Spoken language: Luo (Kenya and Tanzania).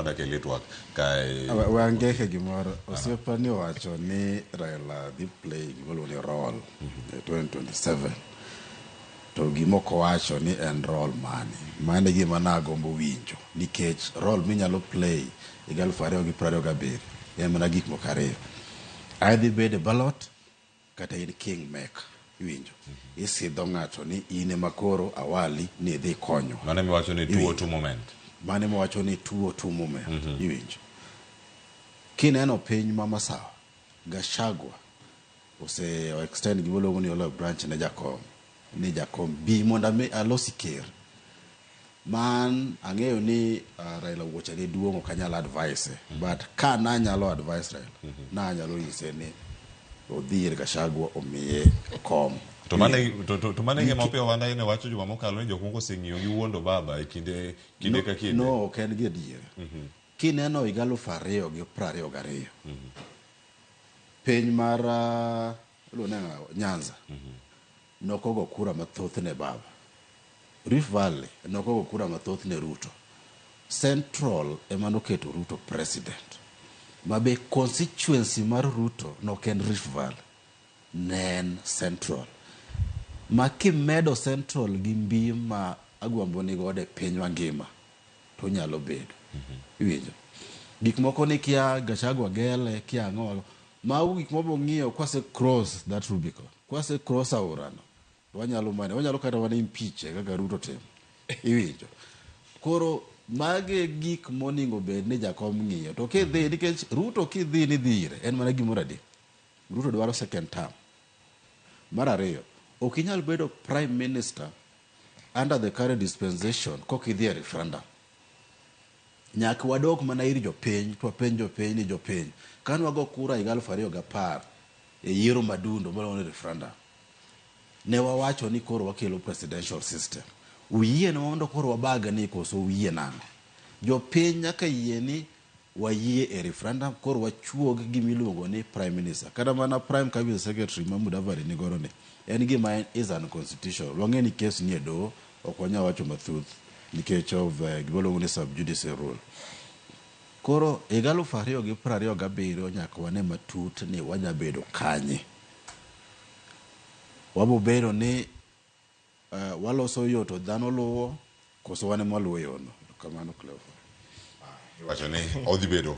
wadak e litwak kae. We angeke gimoro. Osiepa ni owacho ni Raila dhi play gima iluongo ni role e 2027. To gima ok owacho ni en role mane. Mano e gima nagombo winjo. Nikech role minyalo play higa 2027 en mana gik moko ariyo. Idhi bedo e ballot kata in king maker. Iwinjo? Isidho ng'ato ni in ema koro awali ni idhi konywa. Mano emiwacho ni 202 moment. Mano ema wacho ni 202 moment. Iwinjo? Kineno piny ma Masawa, Gachagua ose extend gima iluongo ni olive branch ne Jakom. Ni Jakom bi mondo ami alosi ker. Man ang'eyo ni Raila wuoche ne duong' ok anyal advise. But ka nanyalo advise Raila, nanyalo nyise ni odhi ir Gachagua omiye kom. To mane to mane gima Opiyo Wandayi ne wacho juma mokalo ni jok moko oseng'iyo gi wuondo baba e kinde kinde ka kinde. No, ok en gi adier. Kineno higa 2022, piny mar iluongo ni ang'o? Nyanza nokogo kura mathoth ne baba. Rift Valley nokogo kura mathoth ne Ruto. Central ema noketo Ruto president. Ma be constituency mar Ruto nok en Rift Valley, ne en Central. Ma kimedo Central gi mbi ma Agwambo nigodo e piny mangima, to onyalo bedo. Iwinjo? Gik moko ni kia Gachagua gele, kia ang'o. Mago gik mabiro ng'iyo kwase cross that Rubicon. Kwase cross aora no, to wanyalo mane, wanyalo kata mana impeach kaka Ruto timo. Iwinjo? Koro magi e gik monego bed ni jakom ng'iyo. To kidhi, nikech Ruto kidhi ni dhi ire, en mana gimoro adek. Ruto dwaro second term. Mar ariyo, ok inyal bedo prime minister under the current dispensation kok idhi e referendum. Nyaka wadok mana ir jopiny, to wapenj jopiny ni jopiny, kane wago kura higa 2010 e yiero madundo miluongo ni referendum, ne wawacho ni koro wakelo presidential system. Uyienwa mondo koro wabagni koso uyie nang'o? Jopiny nyaka yie ni wayie e referendum koro wachuog gima iluongo ni prime minister. Kata mana prime cabinet secretary ma Mudavadi ni godo ni en gima is unconstitutional. Wang'e ni kes ni e doho, ok wanyal wacho mathoth nikech of gima iluongo ni sub judice rule. Koro higa 2027 nyaka wane matut ni wanya bedo kanye. Wabo bedo ni waloso yo to dhano luwo koso wan ema waluwo yo no. Kamano Cleophas. Iwacho ni odhi bedo